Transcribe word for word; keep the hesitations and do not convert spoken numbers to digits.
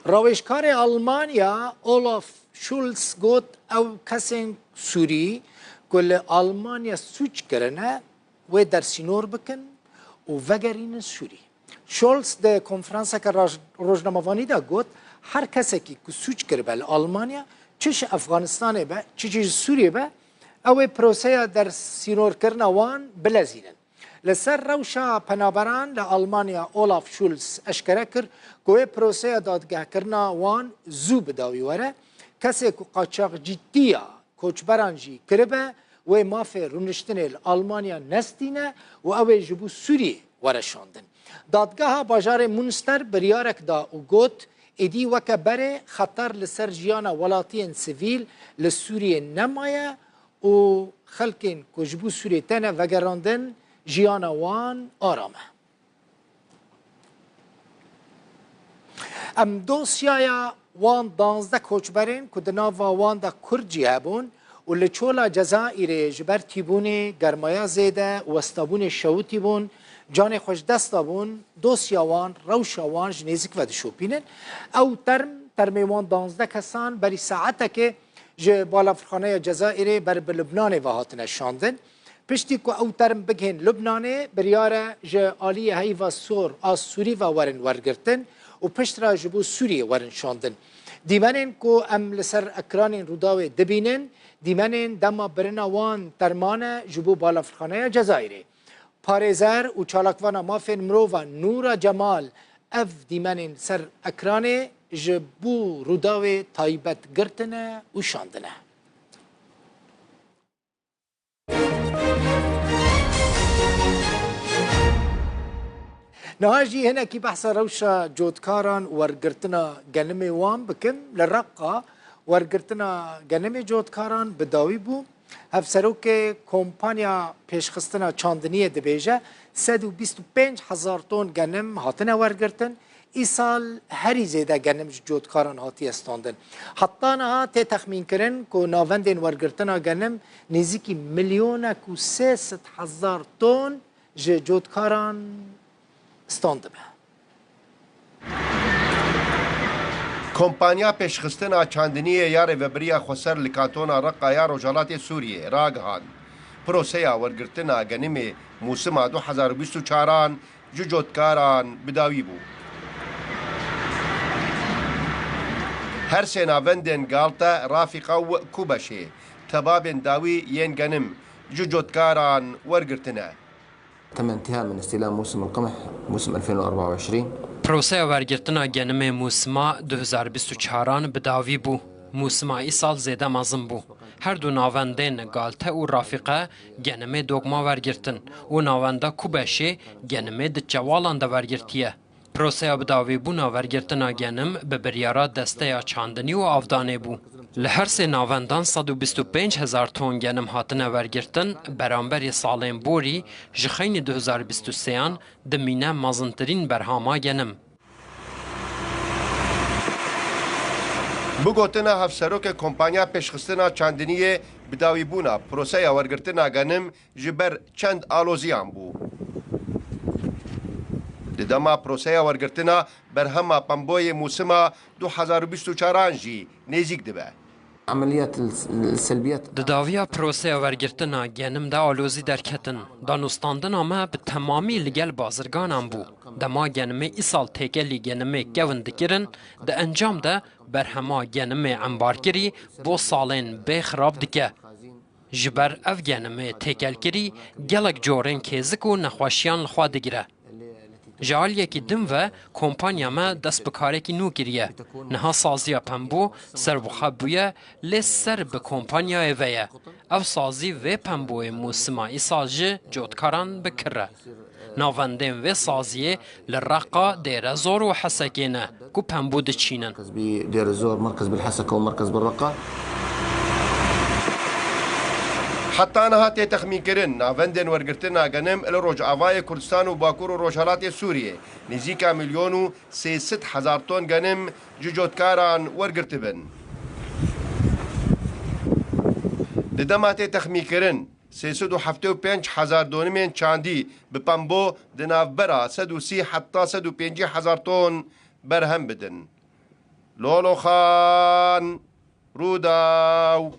Rawêjkarê Almanya Olaf Scholz got, ew kesên Sûrî ku li Almanya sûc kirine, wê dersînor bikin û vegerînin Sûrî. Scholz di konferanseke raj-, rojnamevanî de got, her kesekî ku sûc kiribe li Almanya, çi ji Efxanistanê be, çi jî ji Sûriyê be, ew ê proseya dersînorkirina wan bilezînin. Li ser rewşa penaberan li Almanya Olaf Scholz eşkere kir ku wê proseya dadgehkirina wan zû bi dawî were. Kesê ku qaçaxcîtiya koçberan jî kiribe, wê mafê rûniştinê li Almanya nestîne û ew ê ji bo Sûriyê were şandin. Dadgeha bajarê Munster biryarek da û got, êdî weke berê xeter li ser jiyana welatiyên sivîl li Sûriyê nemaye û xelkên ku ji bo Sûriyê têne vegerandin, jiyana wan aram e. Em dosyaya wan danzdeh koçberên ku di nava wan de Kurd jî hebûn û li çola Cezayirê ji ber tîbûnê, germaya zêde û westabûnê şewitî bûn, canê xwe ji dest dabûn, dosya wan, rewşa wan ji nêzîk ve dişopînin. Ew term, termê wan danzdeh kesan berî saetekê ji Balafirxaneya Cezayirê ber bi Lubnanê ve hatine şandin. Piştî ku ew term bigihên Lubnanê, biryar e ji aliyê Heyva Sor a Sûrî ve werin wergirtin û piştre ji bo Sûriyê werin şandin. Dîmenên ku em li ser ekranên Rûdawê dibînin, dîmenên dema birina wan terman e ji bo Balafirxaneya Cezayirê. Parêzer û çalakvana mafên mirov a Nûra Cemal ev dîmenên ser ekranê ji bo Rûdawê taybet girtine û şandine. Niha jî hinekî behsa rewşa cotkaran û wergirtina genimê wan bikim. Li Reqa wergirtina genimê cotkaran bi dawî bû. Hevserokê Kompanya Pêşxistina Çandiniyê dibêje, sed û bîst û pênc hezar ton genim hatine wergirtin. Îsal herî zêde genim ji cotkaran hatiye standin. Heta niha tê texmînkirin ku navendên wergirtina genim nêzîkî milyonek û sê sed hezar ton ji cotkaran standibe. Kompanya Pêşxistina Çandiniyê ya Rêvebiriya Xweser li Kantona Reqa ya Rojhelatê Sûriyê ragihand, proseya wergirtina genimê mûsima du hezar û bîst û çaran ji cotkaran bi dawî bû. Her sê navendên Galte, Rafîqa û Kubeşê tebabên dawî yên genim ji cotkaran wergirtine. تم انتهاء من استلام موسم القمح موسم ألفين وأربعة وعشرين. Proseya wergirtina genimê mûsima du hezar bîst û çaran bi dawî bû. Mûsima îsal zêde mezin bû. Her du navendên Galte û Rafîqe genimê dokma wergirtin û navenda Kubeşê genimê di çewalan de wergirtiye. Proseya bidawîbûna wergirtina genim bi biryara Desteya Çandinî û Avdanê bû. Li her sê navendan sed û bîst û pênc hezar ton genim hatine wergirtin, beramberî salên borî ji xeynî du hezar bîst û sêyan dimîne mezintirîn berhama genim. Bi gotina Hevserokê Kompanya Pêşxistina Çandiniyê, bidawîbûna proseya wergirtina genim ji ber çend aloziyan bû. Di dema proseya wergirtina berhema pemboyê mûsima du hezar û bîst û çaran jî nêzîk dibe. عمليات السلبيات. Di dawiya proseya wergirtina genim de alozî derketin. Danûstandina me bi temamî li gel bazirganan bû. Dema genimê îsal têkelî genimê kevin dikirin, di encam de berhema genimê embarkirî bo salên bê xirab dike. Ji ber ev genimê têkelkirî gelek corên kêzik û nexweşiyan li xwe digire. Ji aliyekî din ve kompanya me dest bi karekî nû kiriye. Niha saziya pembo serbixwe bûye, lê ser bi kompanyayê ve ye. Ev sazî vê pemboyê mûsima îsal ji cotkaran bi kir e. Navendên vê saziyê li Reqa, Dêrezor û Hesekê ne ku pembû diçînin. مركز بدير الزور، مركز بالحسكة ومركز بالرقة. Heta niha tê texmînkirin, navendên wergirtina genim li Rojavayê Kurdistan û Bakur û Rojhelatê Sûriyê nêzîka milyon û sê sed hezar ton genim ji cotkaran wergirtibin. Di dema tê texmînkirin, sê sed û heftê û pênc hezar donimên çandî bi pembo di navbera sed û sî heta sed û pêncî hezar ton berhem bidin. Loloxan, Rûdaw.